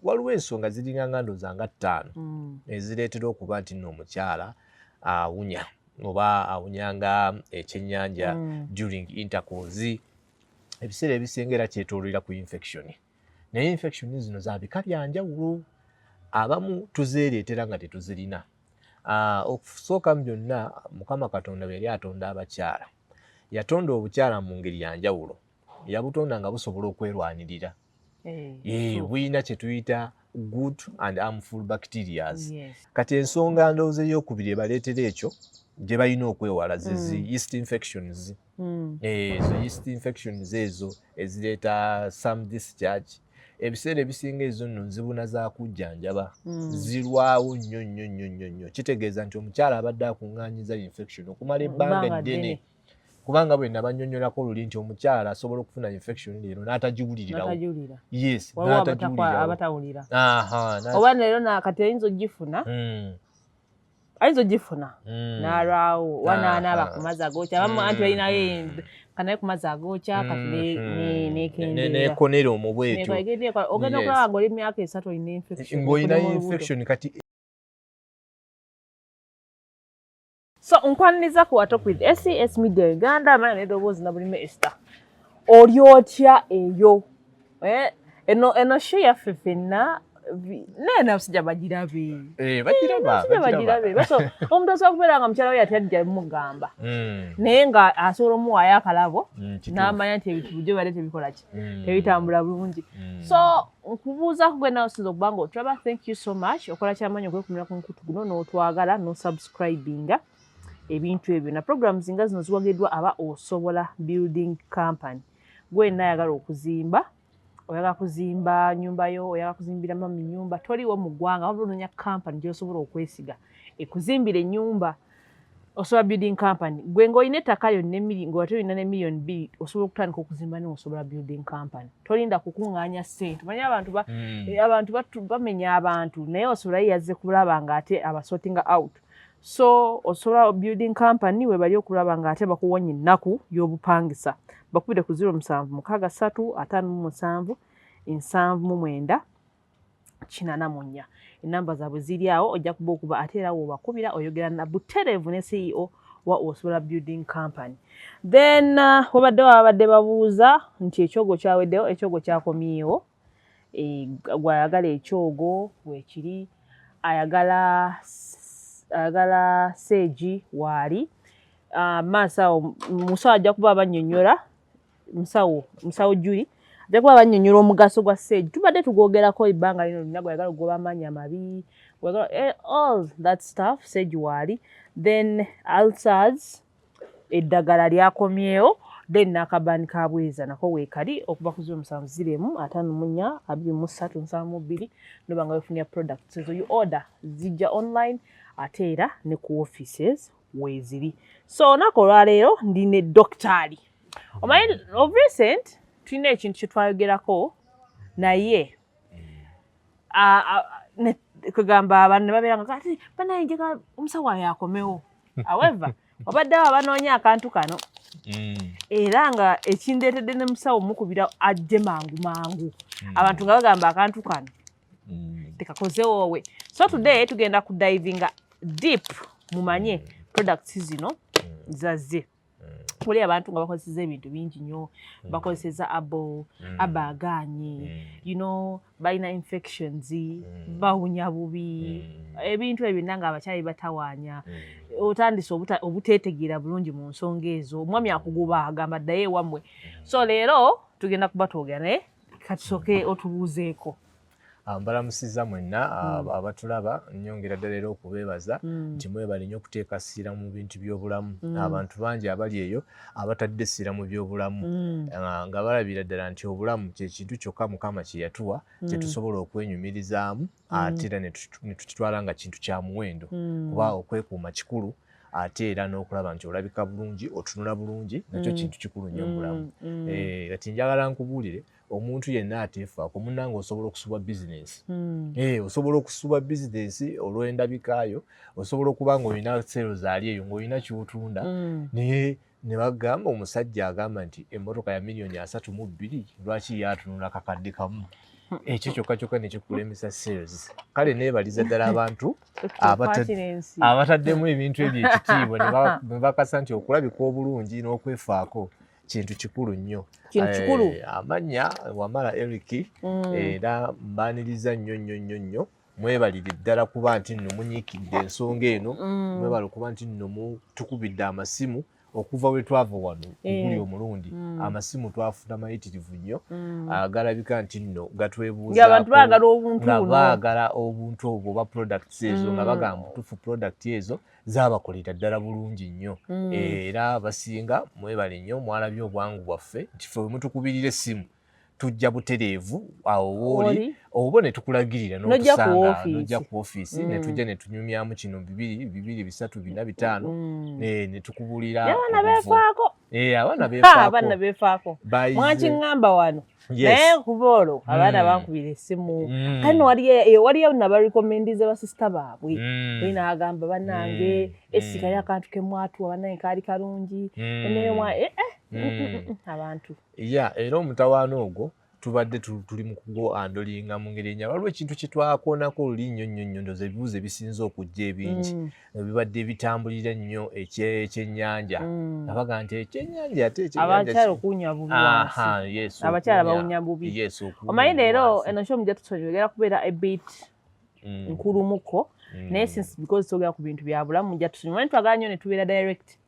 Waliwo ensonga ziringa nga ndowooza nga ttaano ezireetera okuba nti nno omukyala awunya oba awunyanga ekyennyanja during intercourse. Ebiseera ebisinga era kyetoololera ku infection, naye infection zino za bika bya njawulo, abamu tuzeereetera nga tetuzirina. Okusooka mu byonna, Mukama Katonda bwe yali atonda abakyala, yatonda obukyala mu ngeri ya njawulo, yabutonda nga busobola okwerwanirira. Buyina kye tuyita good and harmful bacterias. Kati ensonga ndowooza eyokubiri ebaleetera ekyo gye balina okwewala zezi yeast infections. Ezo yeast infections ezo ezireeta some discharge, ebiseera ebisinga ezo nno nzibuna za kujjanjaba, zirwawo nnyo nnyo nnyo nnyo nnyo. Kitegeeza nti omukyala abadde akuŋŋaanyiza infection okumala ebbanga ebbanga ddene, ddene. Kubanga bwe nabannyonnyolako luli nti omukyala asobola okufuna infection leero n'atagiwulirirawo. N'atagiwulira. Yes. Waliwo n'atagiwulirirawo. Abatawulira. Aha, oba leero nakati ayinza ogifuna, ayinza ogifuna n'alwawo oba n'anaaba ku mazzi agookya. Abamu anti balinayo kanaye ku mazzi agookya, kati nekendeera. Nekonera omwo bwetyo. Ogenda okulaba ng'oli myaka 3 olina infection. Ng'olina Okulima olubuto. infection kati. So nkwaniriza ku Talk with SES Media Uganda, amanya n'eddoboozi na bulime Esther. Oli otya eyo? Eno show yaffe ffenna, naye n'abasajja bagirabe. Bagiraba. Abasajja bagirabe. Baso omuntu asobola okubeera nga mukyala we yatya mugamba, naye nga asobola omuwaayo akalabo n'amanya nti ebintu bulijjo bibadde tebikola ki, tebitambula bulungi. So nkubuuzaako gwe nawe osinza okuba nga otulaba, thank you so much, okola kyamaanyi okwekumira ku mukutu guno n'otwagala n'osubscribinga ebintu ebyo. Na programs nga zino ziwagiddwa aba Osobola Building Company. Gwe yenna ayagala okuzimba, oyagala kuzimba nyumba yo, oyagala kuzimbira mami nyumba, toliwo mu ggwanga, wabula onoonya company gy'osobola okwesiga ekuzimbira ennyumba, Osobola Building Company. Gwe ng'olina ettaka lyonna, ng'ate olina ne miliyoni 2, osobola okutandika okuzimba ne Osobola Building Company. Tolinda kukuŋŋaanya ssente. Omanyi abantu abantu bamenya abantu, naye Osobola ye yazze kulaba ng'ate abasortinga out. So Osobola Building Company we bali okulaba ng'ate bakuwonya ennaku y'obupangisa. Bakubire ku 0763 57 79 84. Enamba zaabwe ziri awo, ojja kuba okuba ate era w'obakubira oyogera na butereevu ne CEO wa Osobola Building Company. Then wabaddewo ababadde babuuza nti ekyogo kyaweddewo, ekyogo kyakomyewo. Gwayagala ekyogo weekiri, ayagala sage waali. Maaso awo musawo ajja kuba abannyonnyola, musawo Juli ajja kuba abannyonnyola omugaso gwa sage. Tubadde tugwogerako ebbanga lino lyonna. Gwayagala okugoba amaanyi amabi, all that stuff, sage waali. Then ulcers, eddagala lyakomyewo. Then n'akabaani ka bweza nako weekali okuva ku 070 54 23 72, noba nga wefunira products ezo. You order, zijja online, ate era ne ku offices weeziri. So olunaku olwaleero ndi ne dokitaali. Omanyi of recent tulina ekintu kye twayogerako, naye kwegamba abantu ne babeera nga kati banaye njagala omusawo ayo akomewo. However, wabaddewo abanoonya akantu kano, era nga ekindeetedde ne musawo mukubira ajje mangu mangu, abantu nga bagamba akantu kano tekakoze woowe. So today tugenda ku divinga deep mumanye products zino zazze. Wali abantu nga bakozeseza ebintu bingi nnyo, bakozeseza abo abagaanye, balina infections, bawunya bubi, ebintu ebyo byonna nga abakyali batawaanya. Otandise obuteetegeera bulungi mu nsonga ezo, omwami akuguba agamba ddayo ewammwe. So leero tugenda kuba twogera, naye katusooke otubuuzeeko. Mbalamusizza mwenna abatulaba. Nnyongera ddala era okubeebaza nti mwebale nnyo okuteeka ssira mu bintu by'obulamu. Abantu bangi abali eyo abatadde essira mu byobulamu, nga balabira ddala nti obulamu kye kintu kyokka Mukama kye yatuwa kye tusobola okwenyumirizaamu, ate era ne tukitwala nga kintu kya muwendo, kuba okwekuuma kikulu, ate era n'okulaba nti olabika bulungi, otunula bulungi, nakyo kintu kikulu nnyo mu bulamu. Kati njagala nkubuulire, omuntu yenna ateefaako munnange, osobola okusubwa bizinensi. Osobola okusubwa bizinensi olw'endabikaayo. Osobola okuba ng'olina sales ali eyo ng'olina ky'otunda, naye ne bagamba omusajja agamba nti emmotoka ya miliyoni 32, lwaki ye atunula kakadde kamu? Ekyo kyokka kyokka nekikulemesa sales. Kale neebaliza ddala abantu Pertinence. abataddemu ebintu ebyo ekitiibwa ne bakasa nti okulabika obulungi n'okwefaako kintu kikulu nnyo. Kintu kikulu. Amannya Wamala Eric, era mbaniriza nnyo nnyo nnyo nnyo. Mwebalire ddala kuba nti nno munyiikidde ensonga eno. Mwebale okuba nti nno mutukubidde amasimu okuva we twava wano oguli omulundi. Amasimu twafuna mayitirivu nnyo, agalabika nti nno gatwebuuzaako. Ng'abantu baagala obuntu nga buno. Baagala obuntu obwo oba products ezo, nga bagamba butuufu product ezo zaabakolera ddala bulungi nnyo. Era abasinga mwebale nnyo, mwalabye obwangu bwaffe nti ffe bwe mutukubirira essimu tujja butereevu awo wooli Oli. oba ne tukulagirira N'ojja ku n'otusanga ofiisi. N'ojja ku ofiisi ne tujja ne tunyumyamu kino bibiri bibiri bisatu bina bitaano ne tukubuulira Abaana obuvo. beefaako. Abaana Ha, beefaako. Abaana beefaako. Bayize. Mwakiŋŋamba wano. Yes. Naye kuba olwo abaana bankubira essimu. Kale no waliyo nabarekomendiza basisita baabwe. Oli n'agamba, "Bannange, esikayo akantu ke mwatuwa, bannange kaali kalungi." Naye mwa abantu. Ya, era omutawaana ogwo tubadde tuli mu kuguhandlinga mu ngeri ennya. Waliwo ekintu kye twakoonako luli nnyo nnyo nnyo, ndowooza ebibuuzo ebisinze okujja ebingi ebibadde bitambulira ennyo ekyennyanja. Abaga nti ekyennyanja ate ekyennyanja Abakyala okuwunya bubi wansi. Aha, yes, Abakyala okuwunya. bawunya bubi. Yes, okuwunya Omanyi bubi leero wansi. eno show mujja tusonyiwa, kubeera a bit nkulumuko, naye since because twogera ku bintu bya bulamu, mujja tusonyiwa. Omanyi twagala nnyo ne tubeera direct.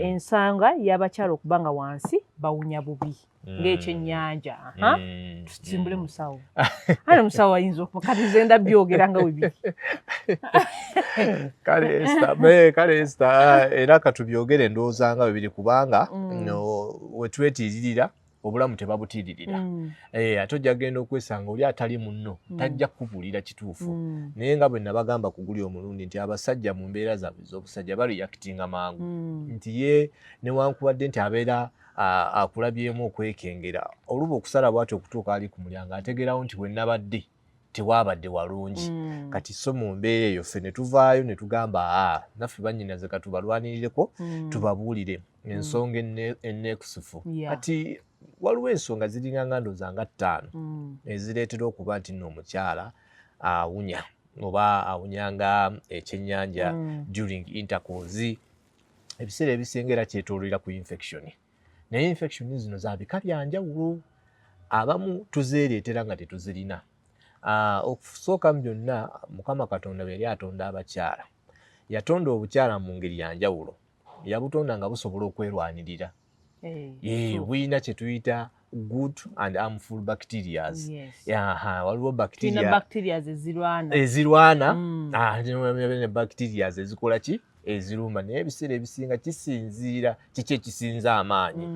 Ensanga y'abakyala okuba nga wansi bawunya bubi ng'ekyennyanja. Aha. Tusimbule musawo. Ale musawo ayinza okuba kati nze ndabyogera nga we biri. Kale Esther, kale Esther, era katubyogere ndowooza nga bwe biri, kubanga no, wetwetiiririra obulamu tebabutiiririra. Ate ojja kugenda okwesanga oli atali munno tajja kukubuulira kituufu. Naye nga bwe nabagamba ku guli omulundi nti abasajja mu mbeera zaabwe ez'obusajja bareactinga mangu, nti ye newankubadde nti abeera akulabyemu okwekengera oluba okusala bw'ati okutuuka ali ku mulyango, ategeerawo nti we nabadde tewaabadde walungi. Kati so mu mbeera eyo ffe ne tuvaayo ne tugamba, aa, naffe bannyinaze katubalwanirireko, tubabuulire ensonga enneekusifu. Kati waliwo ensonga ziringa nga ndowooza nga ttaano ezireetera okuba nti nno omukyala awunya oba awunya nga ekyennyanja during intercourse. Ebiseera ebisinga era kyetoololera ku infection, naye infection zino za bika bya njawulo, abamu tuzeereetera nga tetuzirina. Okusooka mu byonna, Mukama Katonda bwe yali atonda abakyala, yatonda obukyala mu ngeri ya njawulo. Yabutonda nga busobola okwerwanirira. Buyina kye tuyita good and harmful bacterias. Aha, waliwo Tulina bacteria bacterias ezirwana. Ezirwana, ne bacterias ezikola ki, eziruma. Naye ebiseera ebisinga kisinziira kiki ekisinza amaanyi.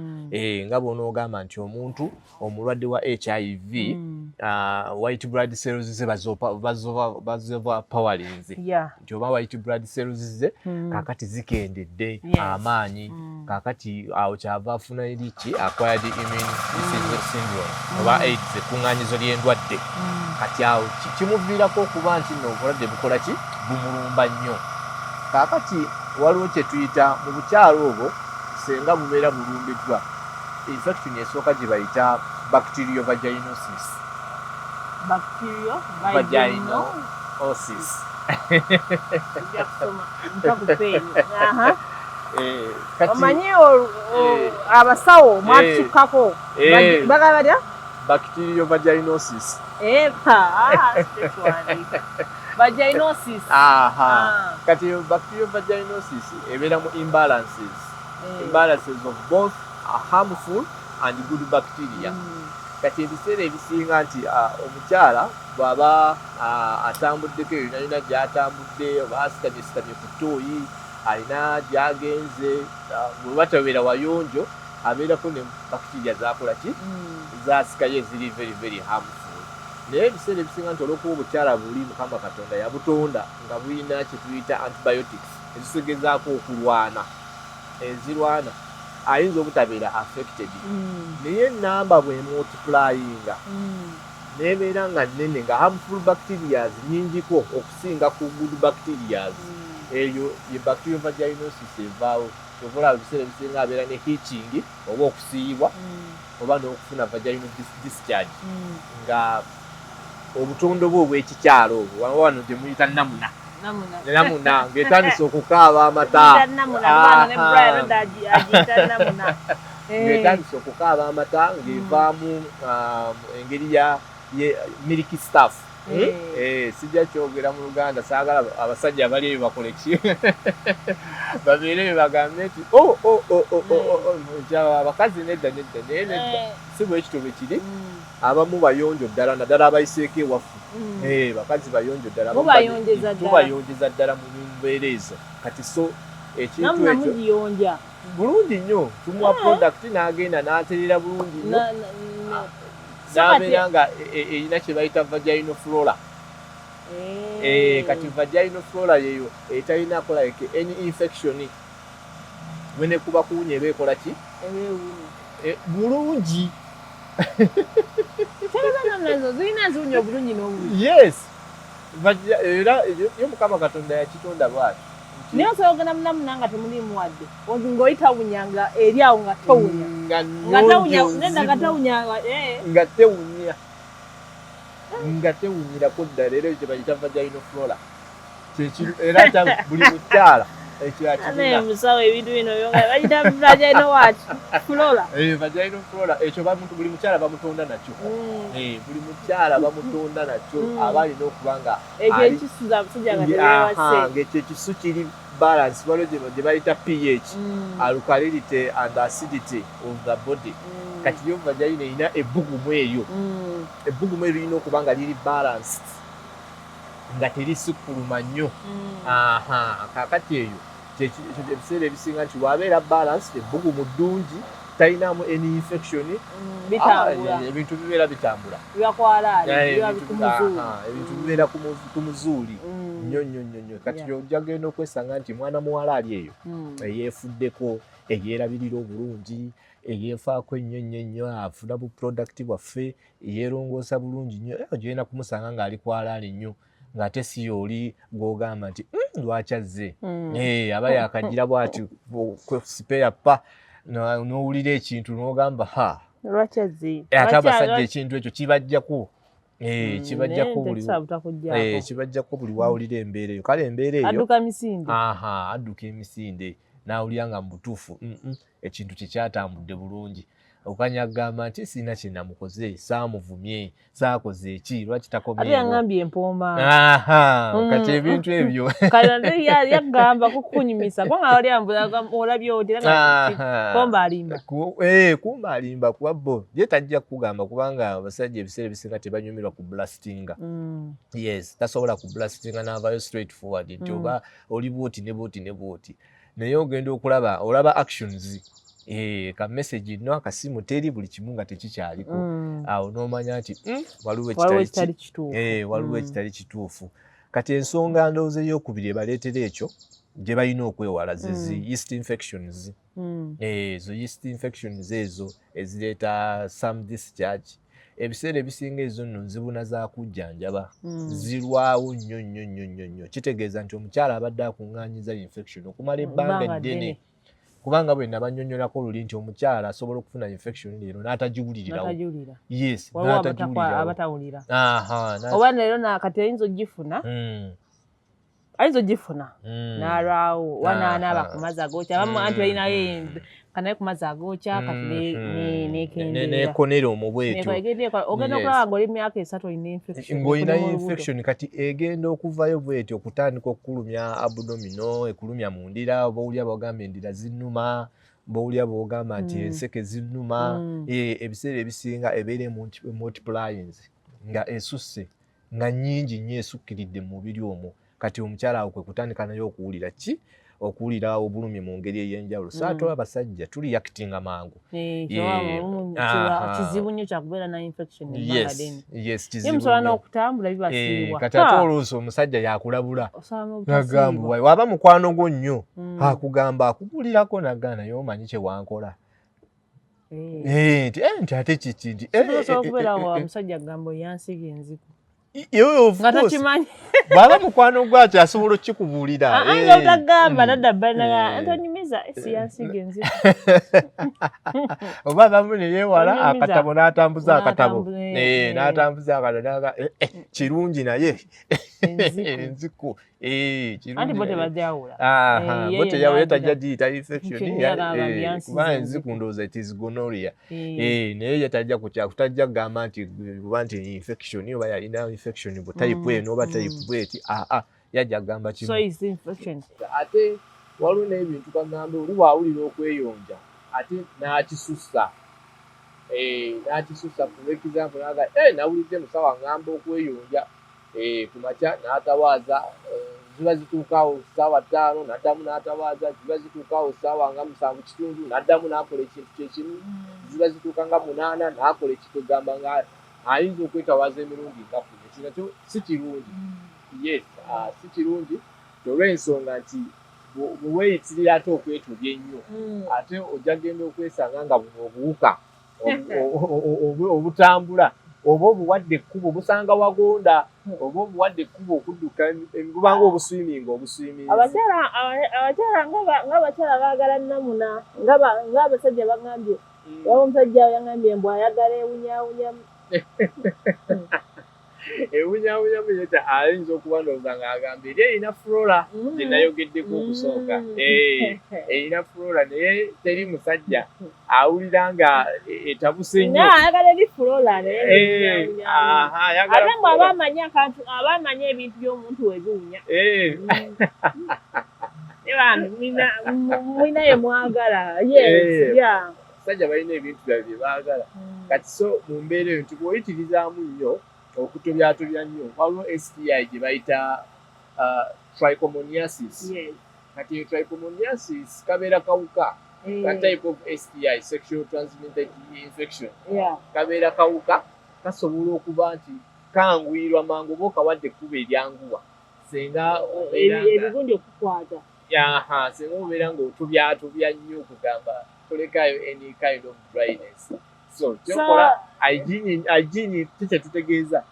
Nga bw'onoogamba nti omuntu omulwadde wa HIV, white blood cells ze bazoverpoweringze, nti oba white blood cells ze kaakati zikendedde amaanyi, kaakati awo kyava afuna eriki acquired immune syndrome oba AIDS, ekkuŋŋaanyizo ly'endwadde. Kati awo kimuviirako okuba nti nno obulwadde bukola ki, bumulumba nnyo. Kaakati waliwo kye tuyita mu bukyalo obwo senga bubeera bulumbiddwa infection esooka gye bayita bacterial vaginosis. Bacterial vaginosis. Ojja kusoma mpa ku peeni. Aha. Kati Omanyi abasawo mwatukikkako. Bagamba batya? Bacterial vaginosis. Ah, tekwandiika. Vaginosis. Aha. Ah. Kati bacterial vaginosis ebeera mu imbalances, imbalances of both harmful and good bacteria. Kati ebiseera ebisinga nti omukyala bw'aba atambuddeko eyo yonna yonna gy'atambudde, oba asitamye sitamye ku ttooyi, alina gy'agenze, bwe batabeera wayonjo, abeerako ne bacteria zakola ki, zasikayo eziri very very harmful. Naye ebiseera ebisinga nti olw'okuba obukyala buli Mukama Katonda yabutonda nga bulina kye tuyita antibiotics ezisegezaako okulwana, ezirwana, ayinza obutabeera affected. Naye enamba bwemultiplyinga nebeera nga nnene, nga harmful bacterias nyingiko okusinga ku good bacterias, eyo ye bacterial vaginosis evaawo. Kyova olaba ebiseera ebisinga abeera ne itching oba okusiiyibwa oba n'okufuna vaginal discharge nga Obutondo bwe obw'ekikyalo obwo wano gye muyita namuna namuna ng'etandise okukaaba amata, ng'etandise okukaaba amata, ng'evaamu engeri ya milk stuff. Sijja kyogera mu Luganda, saagala abasajja bali eyo bakole ki, babeere bagambe nti oh, oh, oh, oh, oh, oh, abakazi nedda, nedda, naye nedda, si bwe kityo bwe kiri. Abamu bayonjo ddala, naddala abayiseeko ewaffe. Bakazi bayonjo ddala, tubayonjeza ddala mu mbeera ezo. Kati so ekintu ekyo bulungi nnyo, tumuwa product n'agenda n'aterera bulungi nnyo, n'abeera nga erina kye bayita vaginal flora. Kati vaginal flora yeyo etalinako like any infection, bwenekuba kuwunya eba ekola ki bulungi. Yes, era yo Mukama Katonda yakitonda bwati. Naye osobola ogenda munamuna nga temulimu wadde, ng'oyita wunya nga eri awo nga towunya. Nga neda nga tawunya. Nga tewunya, nga tewunyirako ddala. Era ekyo bayita vaginal flora, era buli mukyala ekyo akirina. Musawo, ebintu bino bayita vaginal what? Flora? Vaginal flora ekyo buli mukyala bamutonda nakyo. Buli mukyala bamutonda nakyo, aba alina okuba nga ekyo ekisuza abasajja nga tebeebase. Ng'ekyo ekisu kiri balance. Waliwo gye bayita pH, alkalinity and acidity of the body. Kati yo vagina erina ebbugumu eryo, ebbugumu eryo lirina okuba nga liri balanced, nga terisukkuluma nnyo. Aha, kakati eyo ebiseera ebisinga nti wabeera balanced, ebbugumu ddungi, talinamu any infection, bitambula. Ebintu bibeera bitambula. Biba kwalaali. Biba Ebintu ku muzuuli. Ebintu bibeera ku muzuuli nnyo nnyo nnyo nnyo. Kati ojja genda okwesanga nti mwana muwala ali eyo eyeefuddeko, eyeerabirira obulungi, eyeefaako ennyo ennyo ennyo, afuna bu product bwaffe, yeerongoosa bulungi nnyo, ogenda kumusanga ng'ali kwalaali nnyo, ng'ate si y'oli gw'ogamba nti, lwaki azze?" Aba yakagira bw'ati spare pa n'owulira ekintu n'ogamba, "Ha!" Lwaki azze? Ate abasajja ekintu ekyo kibajjako, kibajjako buli Tekisobola butakuggyako. Kibajjako buli wawulira embeera eyo. Kale embeera eyo adduka misinde. Aha, adduka emisinde n'awulira nga mu butuufu ekintu tekyatambudde bulungi. Okanya agamba nti, "Sirina kye namukoze, saamuvumye, saakoze eki, lwaki Ate takomyewo?" yaŋŋambye empooma. Aha, kati ebintu ebyo Kale ate yagamba kukunyumisa, kubanga wali ambula olabye oti era nga kumbe alimba. Kumbe alimba, kuba bo ye tajja kukugamba, kubanga abasajja ebiseera ebisinga tebanyumirwa ku blastinga. Yes, tasobola ku blastinga n'avaayo straight forward nti oba oli bwoti ne bwoti ne bwoti, naye ogenda okulaba, olaba actions, ka message nno, akasimu teri, buli kimu nga tekikyaliko. Awo n'omanya nti waliwo waliwo ekitali ekitali kituufu. Waliwo ekitali kituufu. Kati ensonga ndowooza eyokubiri ebaleetera ekyo gye balina okwewala ze zi yeast infections. Ezo yeast infections ezo ezireeta some discharge, ebiseera ebisinga ezo nno nzibuna za kujjanjaba, zirwawo nnyo nnyo nnyo nnyo nnyo. Kitegeeza nti omukyala abadde akuŋŋaanyiza infection okumala ebbanga ebbanga ddene, ddene. Kubanga bwe nabannyonnyolako luli nti omukyala asobola okufuna infection leero n'atagiwulirirawo. N'atagiwulira. Yes. Waliwo N'atagiwulirawo. Abatawulira. Aha, oba leero nakati ayinza ogifuna, ayinza ogifuna n'alwawo oba n'anaaba ku mazzi agookya. Abamu anti balinayo kanaye ku mazzi agookya, kati nekendeera. Nekonera omwo bwetyo. Ogenda okulaba nga oli myaka 3 olina infection. Ng'olina ekuluma olubuto. Infection kati egenda okuvayo bwetyo okutandika okukulumya abdominal, ekulumya mu ndira, oba owulira bwogamba endira zinnuma, bwowulira bwogamba nti enseke zinnuma. Ebiseera ebisinga ebeera multiplying, nga esusse, nga nnyingi nnyo, esukkiridde mu mubiri omwo. Kati omukyala awo kwe kutandika naye okuwulira ki, okuwulira obulumi mu ngeri ey'enjawulo. So ate abasajja tureactinga mangu. Kizibu nnyo kyakubeera na infection ebbanga ddene. Yes, Ye kizibu musobola nnyo. N'okutambula bibasiibwa. Kati ate oluusi omusajja yakulabula, Osobola nagamba, n'obutasiibwa. Waba mukwano gwo nnyo, akugamba, akubulirako, nagamba, "Naye omanyi kye wankola?" Nti nti ate kiki nti Osobola okubeera wa omusajja agamba oyansiga enziku of nga course. Takimanyi. Bw'aba mukwano gwakyo asobola okukikubuulira. Ayinza obutagamba, nadda bbali. Ntonyumiza. Tonyumiza siyansiga enziku. Oba abamu ne yeewala akatabo n'atambuza akatabo, n'atambuza akatabo, kirungi naye enziku. Anti bo tebajawula. Bo teyawula, tajja giyita infection kuba enziku ndowooza it is gonorrhea, naye ye tajja kukya, tajja kugamba nti oba nti infection oba yalina infection bu type eno oba type bweti. Aa, yajja kugamba kimu. Ate waliwo n'ebintu kagambe oli bw'awulira okweyonja ate n'akisussa, n'akisussa. For example, naga nawulidde musawo aŋŋamba okweyonja ku makya, n'atawaaza, ziba zituukaawo ssaawa 5, n'addamu n'atawaaza, ziba zituukaawo ssaawa nga 7:15, n'addamu n'akola ekintu kyekimu, ziba zituuka nga 8, n'akola ekikugamba nga ayinza okwetawaaza emirundi nga 10. Ekyo nakyo si kirungi. Yes, si kirungi olw'ensonga nti bwe weeyitirira ate okwetobya ennyo, ate ojja genda okwesanga nga buno obuwuka obutambula oba obuwadde ekkubo, busanga wagonda, oba obuwadde ekkubo okudduka, bubanga obuswiminga obuswiminzi. Abakyala ng'abakyala baagala namuna, ng'abasajja bagambye, waba omusajja yagambye mbu ayagala ewunyaawunyamu. Ewunyawunyamu yeta ayinza okuba ndowooza ng'agamba eri erina flora gye nayogeddeko okusooka, erina flora, naye teri musajja awulira nga etabuse nnyo. Ayagala eri flora, naye ate mbu aba amanyi akantu, aba amanyi ebintu by'omuntu webiwunya. Mulina ye mwagala, yes, yeah. Abasajja balina ebintu byabwe bye baagala. Kati so mu mbeera eyo nti bw'oyitirizaamu nnyo okutobyatobya nnyo, waliwo STI gye bayita trichomoniasis. Kati eyo trichomoniasis kabeera kawuka ka type of STI, sexual transmitted infection. Kabeera kawuka kasobola okuba nti kanguyirwa mangu oba okawadde ekkubo eryanguwa senga ebigundi okukwata. Aha, senga obeera ng'otobyatobya nnyo, okugamba tolekayo any kind of dryness. So kyokola, hygiene kikyetutegeeza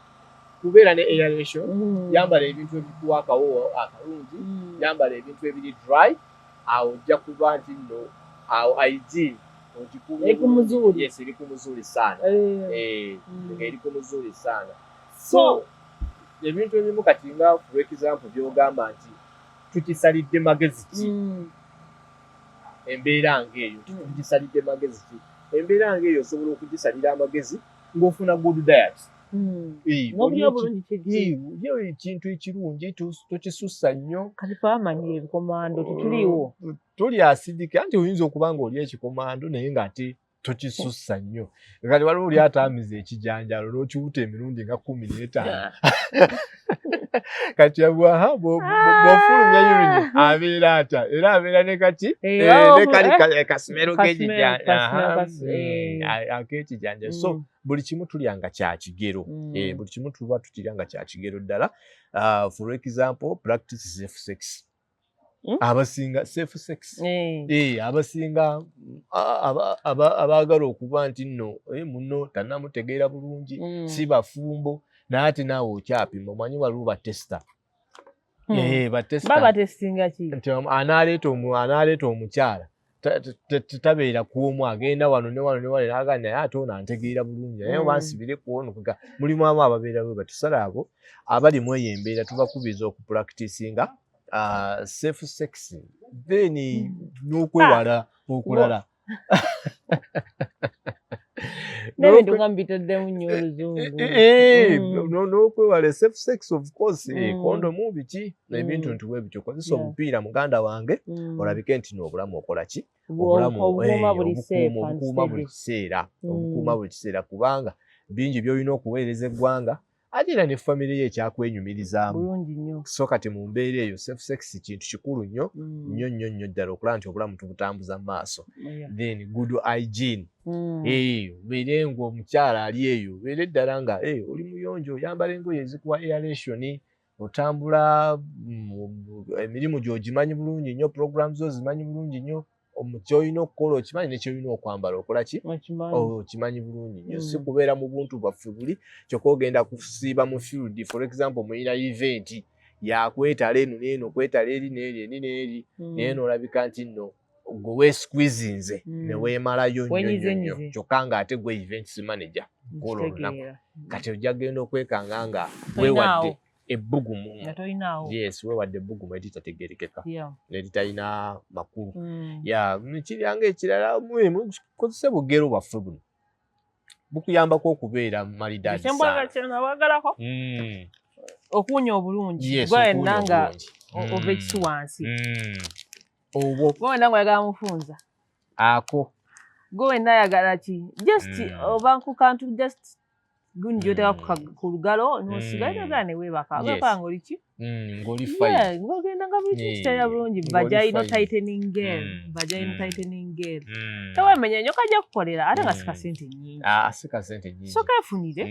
kubeera ne aeration, yambala ebintu ebikuwa akawoowo akalungi, yambala ebintu ebiri dry, awo ojja kuba nti nno awo hygiene ogikuumye. Yes, eri ku muzuri sana, eri ku muzuri sana. So ebintu ebimu kati nga for example byogamba nti tukisalidde magezi ki embeera ng'eyo, tugisalidde magezi ki embeera ng'eyo? Osobola okugisalira amagezi ng'ofuna good diet. Ekintu ekirungi tokisussa nnyo. Kati twamanyira ebikomando, tetuliiwo. Toli acidic, anti oyinza okuba nga oli ekikomando naye ng'ate tokisussa nnyo. Kati waliwo oli atamiza ekijanjalo n'okiwuta emirundi nga 15, kati bw'ofulumya urine abeera atya? Era abeera ne kaki ne kali kasmell ak'ekijanja. So buli kimu tulya nga kya kigero, buli kimu tuba tukirya nga kya kigero ddala. For example, practice safe sex. Abasinga safe sex, abasinga abaagala okuba nti nno muno tannamutegeera bulungi, si bafumbo, naye ate naawe okyapima. Omanyi waliwo batesita. Babatestinga ki? Nti anaaleeta omukyala tabeera ku omu, agenda wano ne wano ne wano, naga naye ate ono antegeera bulungi, naye oba nsibire ku ono. Mulimu amu ababeera bwe batusala. Abo abali mu eyo embeera tubakubiriza okupracticinga safe sex, then n'okwewala okulala. N'ebintu nga mbitaddemu nnyo oluzungu. N'okwewala safe sex, of course, kondomu, biki, ebintu nti bwe bityo. Kozesa omupiira, muganda wange, olabike nti n'obulamu okola ki? Obulamu obukuuma buli kiseera, obukuuma buli kiseera, kubanga bingi by'olina okuweereza eggwanga, ate era ne famire ye ekyakwenyumirizaamu. So kati mu mbeera eyo safe sex kintu kikulu nnyo nnyo nnyo nnyo ddala okulaba nti obulamu tubutambuza mu maaso. Then good hygiene, obeere nga omukyala ali eyo, obeere ddala nga oli muyonjo, oyambala engoye ezikuwa aeration, otambula, emirimu gy'ogimanyi bulungi nnyo, program zo zimanyi bulungi nnyo, kyolina okukola okimanyi, nekyolina okwambala okola ki, okimanyi bulungi nnyo. Si kubeera mu buntu bwaffe buli kyokka ogenda kusiiba mu field. For example, muyina event yakwetala eno neeno, kwetala eri neeri, eri neeri, naye noolabika nti nno Gwe weesqueezinze ne weemalayo nnyo nnyo nnyo, Wenyizenyize. kyokka ng'ate gwe events manager kwolwo olunaku. Nkitegeera. Kati ojja genda okwekanga nga Tolinaawo. weewadde ebbugumu. Nga tolinaawo. Yes, weewadde ebbugumu eritategeerekeka, eritalina makulu. Ya, kiryanga ekirala, mukozese bugero bwaffe buno, bukuyambako okubeera malidaadi sana. Kyembwagalako okuwunya obulungi. Yes, gwe okuwunya wenna nga obulungi. Ova ekisi wansi. Obwo Gwe wenna nga oyagala mufunza. Ako. Gwe wenna ayagala ki, just oba ku kantu, just gundi gy'oteeka ku lugalo n'osigayo, nogala ne weebaka. Weebaka ng'oli ki? Ng'oli fine. Yeah, ng'ogenda nga buli kimu kitalira bulungi. Ng'oli Vaginal fine. tightening gel. Vaginal tightening gel. Teweemenya nnyo, kajja kukolera, ate nga si kasente nnyingi. Ah, si kasente nnyingi. So keefunire.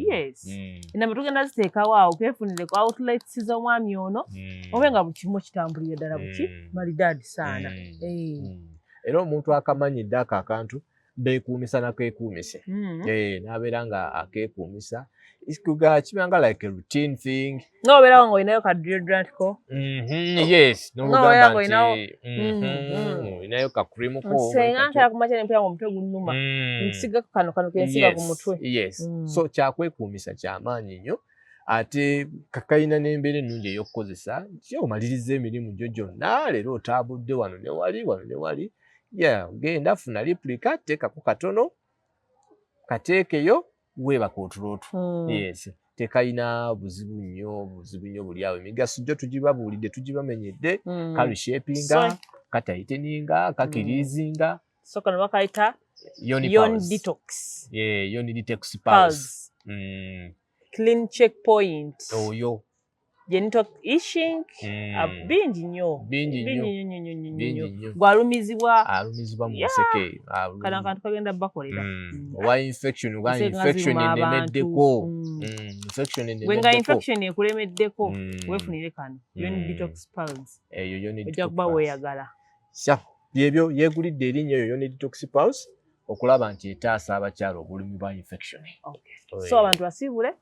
Yes. Enamba tugenda ziteekawo awo, keefunire ku outlets z'omwami ono, obe nga buli kimu kitambulira ddala buki malidaadi saana. Eh. Era omuntu akamanyidde ako akantu beekuumisa nakeekuumise. Eh, n'abeera nga akeekuumisa. Kuga kibanga like a routine thing. Nga obeerawo ng'olinayo ka deodorant ko. Yes, Nga n'olugamba obeera nti olinayo ka cream ko. Senga nkera ku makya nempulira ng'omutwe gunnuma, nsigako kano, kano kensiga ku mutwe. So kyakwekuumisa kyamaanyi nnyo, ate kakalina n'embeera ennungi ey'okukozesa nti omaliriza emirimu gyo gyonna, leero otaabudde wano ne wali, wano ne wali, yeah, genda funa replica, teekako katono, kateekeyo, weebaka otulo two. Yes, tekalina buzibu nnyo, buzibu nnyo buli awo. Emigaso gyo tugibabuulidde, tugibamenyedde. Kareshapinga, katighteninga, kacleansinga. So kano bakayita Yoni Yoni Pulse. Detox. Yeah, Yoni Detox Pulse. Pulse. Clean checkpoint. Oyo. Genital itching. Ah, bingi nnyo. Bingi nnyo. Bingi nnyo nnyo nnyo Bingi nnyo. nnyo. Gwalumizibwa. Alumizibwa mu Yeah. nseke. Kano akantu kagenda bakolera. Owa infection, owa Enseke nga infection ziruma abantu. enemeddeko. Infection Gwe nga enemeddeko. infection ekulemeddeko, weefunire kano Yoni Detox Pulse. Eyo Yoni Ojja Detox kuba Pulse. weeyagala. Sha, byebyo, yeegulidde erinnya eyo Yoni Detox Pulse okulaba nti etaasa abakyala obulumi bwa infection. Okay. Oyo. So abantu basiibule,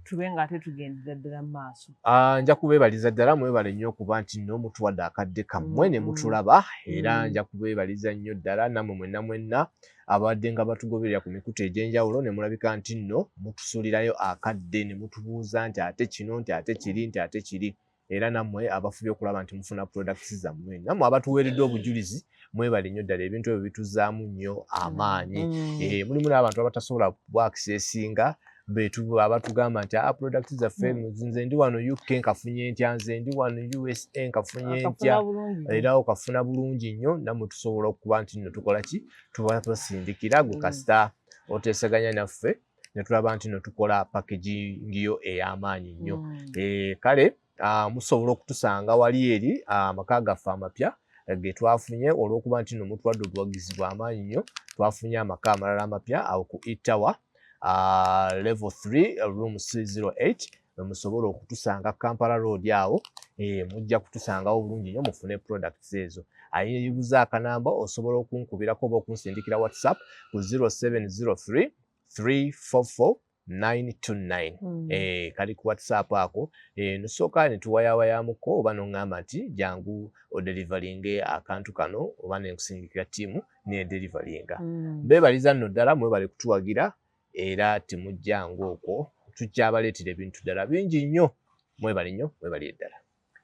tube nga ate tugendera ddala mu maaso. Ah, nja kubeebaliza ddala, mwebale nnyo okuba nti nno mutuwadde akadde kammwe ne mutulaba, era nja kubeebaliza nnyo ddala nammwe mwenna mwenna abadde nga batugoberera ku mikutu egy'enjawulo ne mulabika nti nno mutusulirayo akadde ne mutubuuza nti ate kino, nti ate kiri, nti ate kiri, era nammwe abafubye okulaba nti mufuna products zammwe, nammwe abatuweereddwa obujulizi, mwebale nnyo ddala. Ebintu ebyo bituzaamu nnyo amaanyi. Eh, mulimu n'abantu abatasobola bwakisesinga betu abatugamba nti ah, products zaffe, nze ndi wano UK nkafunye ntya, nze ndi wano USA nkafunye ntya? Akafuna bulungi. Era okafuna bulungi nnyo, nammwe tusobola okuba nti nno tukola ki, tuba basindikira gwe kasita oteeseganya naffe ne tulaba nti nno tukola packaging yo ey'amaanyi nnyo. Eh, kale musobola okutusanga wali eri amaka gaffe amapya ge twafunye olw'okuba nti nno mutuwadde obuwagizi bw'amaanyi nnyo. Twafunye amaka amalala amapya awo ku Etawa, level 3, room C08, musobola okutusanga Kampala Road awo. Eh, mujja kutusangawo bulungi nnyo mufune products ezo. Ayibuza akanamba, osobola okunkubirako oba okunsindikira WhatsApp ku 0703 344 929. Eh, kali ku WhatsApp ako. Eh, nosooka ne tuwayawayamuko oba noŋŋamba nti jangu odeliveringe akantu kano, oba nenkusindikira ttiimu nedeliveringa. Beebaliza nno ddala, mwebale kutuwagira, era temujjangu okwo, tukyabaleetera ebintu ddala bingi nnyo. Mwebale nnyo, mwebale ddala.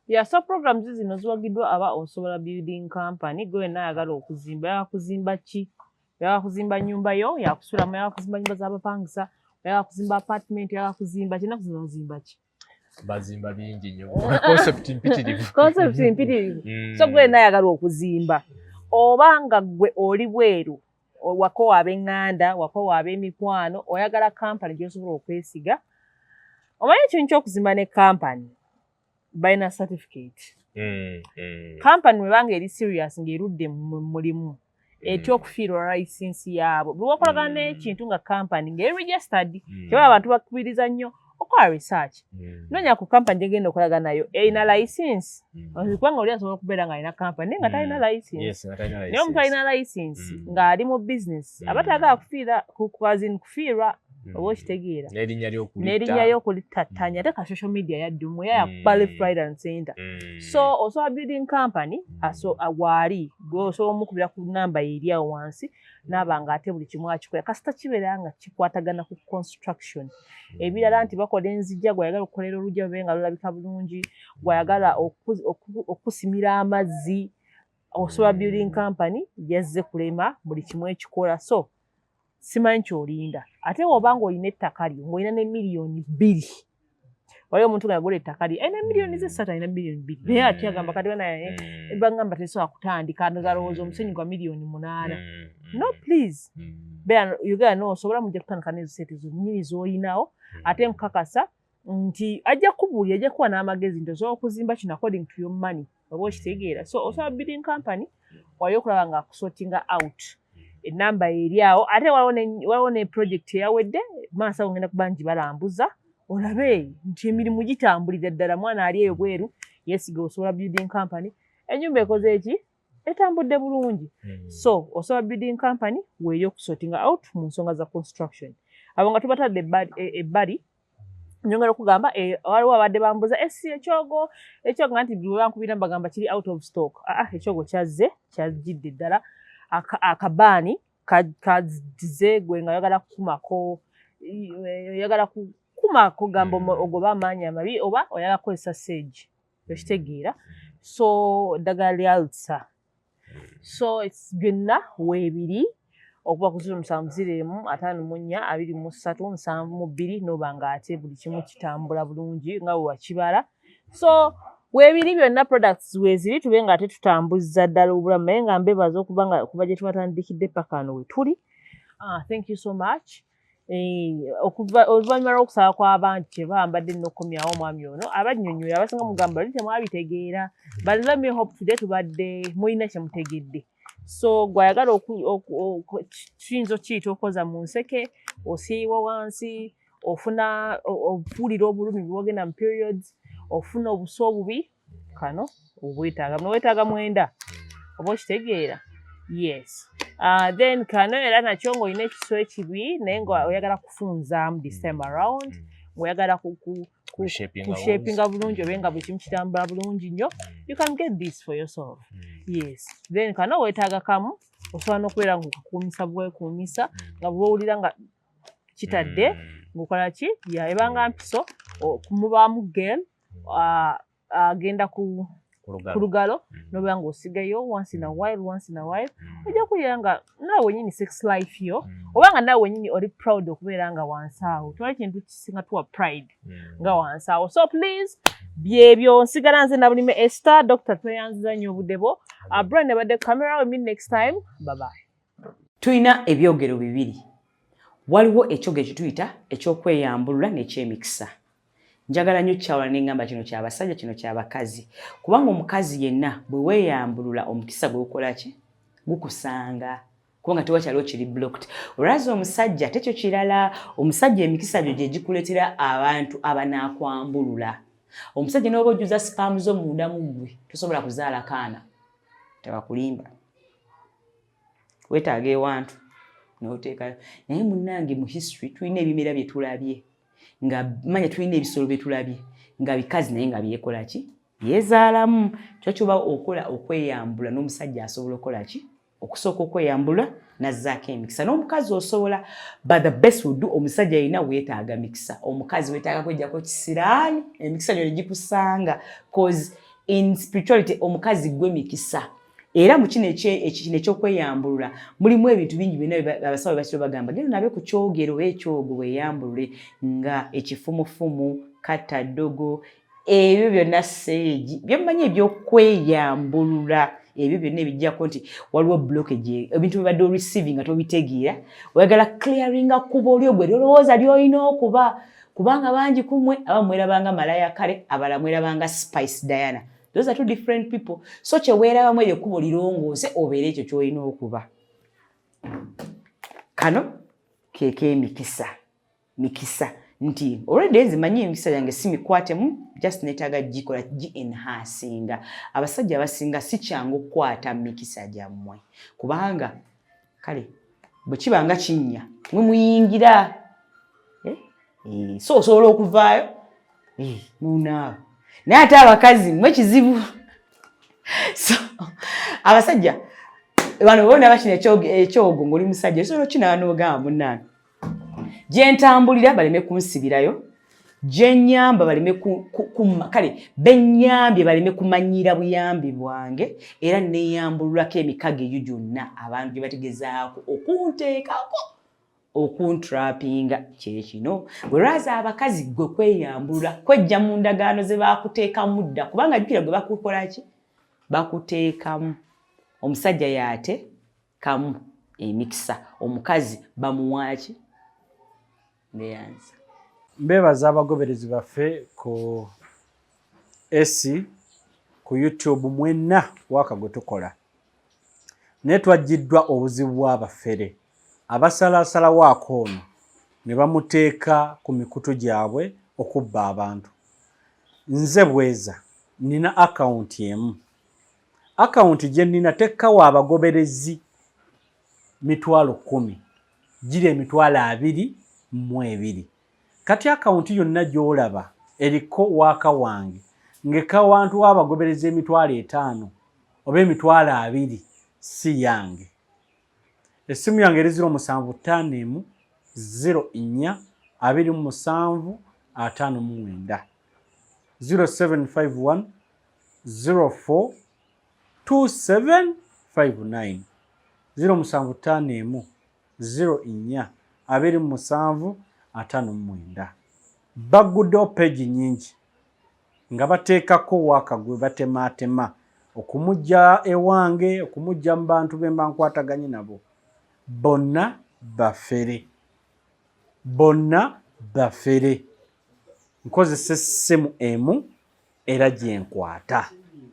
Yeah, so programs zino ziwagiddwa aba Osobola Building Company. Gwe wenna ayagala okuzimba, oyagala kuzimba ki? Oyagala kuzimba nnyumba yo yakusulamu, oyagala kuzimba nyumba z'abapangisa, oyagala kuzimba apartment, oyagala kuzimba ki? Ennaku zino bazimba ki? Bazimba bingi nnyo, concept mpitirivu. Concept mpitirivu. So gwe wenna ayagala okuzimba, oba nga gwe oli bweru, wakoowa ab'eŋŋanda, wakoowa ab'emikwano, oyagala kampani gy'osobola okwesiga. Omanyi ekintu ky'okuzimba ne kampani balina certificate. Kampani webanga eri serious ng'erudde mu mulimu, etya okufiirwa license yaabwe. Buli wakolagana n'ekintu nga kampani ng'eri registered, kyeba abantu bakubiriza nnyo okola research, noonya ku kampani gyegenda okolagana nayo erina license, kubanga oli asobola okubeera ng'alina kampani naye nga talina license. Yes, nga talina Naye omuntu license. alina license ng'ali mu business aba tayagala kufiira ku- as in kufiirwa. Oba okitegeera? N'erinnya ly'okulitta. N'erinnya ly'okulittattanya, ate ka social media yaddumu yayakuba left, right and center. So Osoba Building Company aso waali gwe osobola omukubira ku namba eri awo wansi, naaba nga ate buli kimu akikola, kasita kibeera nga kikwatagana ku construction. Ebirala nti bakola enzijja, gwayagala okukolera olujja lube nga lulabika bulungi, gwayagala okusimira amazzi, Osoba Building Company yazze kulema buli kimu ekikola. So simanyi kyolinda. Ate woba nga olina ettaka lyo, ng'olina ne 2 miliyoni, waliwo omuntu nga yagula ettaka lye, alina miliyoni ze 3, alina 2 miliyoni, naye ate agamba kati banaye bagamba tesobola kutandika, ndowooza omusenyu gwa 8 miliyoni. No, please, beera Uganda noosobola, mujja kutandika n'ezo sente zonnyini z'olinawo. Ate nkukakasa nti ajja kubuulira, ajja kuwa n'amagezi nti osobola okuzimba kino according to your money, oba okitegeera? So Osobola Building Company wali okulaba nga akusortinga out. Enamba eri awo. Ate waliwo ne project eyawedde maaso ago, ngenda kuba ngibalambuza olabe nti emirimu gitambulira ddala. Mwana ali eyo bweru yeesiga Osobola Building Company, ennyumba ekoze eki, etambudde bulungi. So Osobola Building Company weeri okusortinga out mu nsonga za construction. Abo nga tubatadde ebbali, nyongera okugamba waliwo abadde bambuza esi ekyogo, ekyogo nti bwe bankubira mbagamba kiri out of stock. Aa, ekyogo kyazze, kyajjidde ddala. Akabaani kazize, gwe nga oyagala kukumako, oyagala kukumako gamba ogoba amaanyi amabi, oba oyagala kukozesa sage, okitegeera? So eddagala lya ulcer, so byonna weebiri okuba ku 0701542372, noba nga ate buli kimu kitambula bulungi nga bwe wakibala. So weebiri byonna, products weeziri, tube nga ate tutambuza ddala obulamu. Naye nga mbebaza okuba nga kuba gye tubatandikidde paka wano we tuli. Ah, thank you so much. Okuva oluvannyuma lw'okusaba kw'abantu kye bambadde nina okukomyawo omwami ono abannyonnyola, abasinga mugamba luli temwabitegeera, but let me hope today tubadde mulina kye mutegedde. So gw'ayagala kiyinza okiyita okoza mu nseke, osiiwa wansi, ofuna ofuulira obulumi bwogenda mu periods, ofuna obusa obubi, kano obwetaaga buno, weetaaga mwenda, oba okitegeera? Yes. Then kano era nakyo ng'olina ekiso ekibi naye nga oyagala kufunzaamu this time around, ng'oyagala kushapinga bulungi, obe nga buli kimu kitambula bulungi nnyo, you can get this for yourself. Yes. Then kano weetaaga kamu, osobola n'okubeera nga okakuumisa bwekuumisa, nga bw'owulira nga kitadde ng'okola ki ya ebanga mpiso kumubaamu gel agenda ku lugalo, nobeera ng'osigayo once in a while, once in a while, ojja kuwulira nga naawe wenyini sex life yo, oba nga naawe wenyini oli proud okubeera nga wansi awo. Tewali kintu kisinga tuwa pride nga wansi awo. So please, byebyo. Nsigala nze Nabulime Esther. Dr, tweyanziza nnyo obudde bwo. Brian abadde camera. We meet next time, bye bye. Tulina ebyogero bibiri. Waliwo ekyogero kyetuyita ekyokweyambulula n'ekyemikisa. Njagala nnyo kyawula neŋŋamba kino kyabasajja, kino kyabakazi, kubanga omukazi yenna bwe weeyambulula omukisa gwe gukola ki? Gukusanga, kubanga tewakyaliwo kiri blocked. Olwazi omusajja tekyo kirala. Omusajja emikisa gyo gye gikuleetera abantu abanaakwambulula. Omusajja n'oba ojjuza sperm zo munda mu ggwe, tosobola kuzaala kaana, tebakulimba. Weetaaga ewantu n'oteekayo. Naye munnange, mu history tulina ebimera bye tulabye nga manya, tulina ebisolo bye tulabye nga bikazi naye nga byekola ki? Byezaalamu. Kyo kyoba okola okweyambula, n'omusajja asobola okukola ki? Okusooka okweyambula nazzaako emikisa. N'omukazi osobola, but the best would do omusajja yina weetaaga mikisa, omukazi weetaaga kwejjako kisiraani, emikisa gyo negikusanga, cause in spirituality omukazi gwe mikisa. Era mu kino kino ekyokweyambulula mulimu ebintu bingi byonna abasawo bakiro bagamba, genda nabe ku kyogero oba ekyogo weeyambulule, nga ekifumufumu, kattaddogo, ebyo byonna, seegi, byemmanyi ebyokweyambulula, ebyo byonna ebijjako nti waliwo blockage, ebintu bibadde oreceiving nga tobitegeera, oyagala clearinga kuba oli ogwe lyolowooza lyolina okuba, kubanga bangi kumwe abamu mwerabanga Malaya Kale, abalala mwerabanga Spice Diana. Those are two different people. So kyeweerabamu eryo ekkubo lirongoose obeere ekyo kyolina okuba. Kano kekemikisa, mikisa nti already nzimanyi emikisa gyange si mikwatemu, just neetaaga gikola gi enhancinga. Abasajja abasinga si kyangu okukwata mikisa gyammwe, kubanga kale bwe kiba nga kinnya mwe muyingira. So osobola okuvaayo nonaaba, naye ate abakazi mwe kizibu. So abasajja bano bona bakina ekyogo, ng'oli musajja osobola okinaaba n'ogamba, "Munnange, gye ntambulira baleme kunsibirayo, gye nnyamba baleme kumma, kale bennyambye baleme kumanyira buyambi bwange, era neeyambululako emikago egyo gyonna abantu gye bategezaako okunteekako, okuntrapinga." Kyekino bwe lwaza abakazi gwe kweyambulula, kwejja mu ndagaano ze bakuteekamu dda, kubanga jjukira gwe bakukola ki, bakuteekamu. Omusajja yaate kamu emikisa, omukazi bamuwaaki neyanza. Mbeebaza abagoberezi baffe ku esi ku YouTube mwenna waaka gwe tukola, naye twajjiddwa obuzibu bw'abafere abasalaasalawo akoono ne bamuteeka ku mikutu gyabwe okubba abantu. Nze Bweza nina akawunti emu. Akawunti gye nnina tekkawa abagoberezi 100,000, giri 22,000. Kati akawunti yonna gy'olaba eriko waaka wange ng'eka wantu w'abagoberezi 50,000 oba 20,000 si yange. Essimu yange eri 0751 04 27 59, 0751 04 2759, 0751 04 27 59. Bagguddewo peegi nnyingi nga bateekako waaka gwe batemaatema okumujja ewange, okumujja mu bantu be mba nkwataganye nabo. Bonna bafere, bonna bafere. Nkozesa essimu emu era gyenkwata.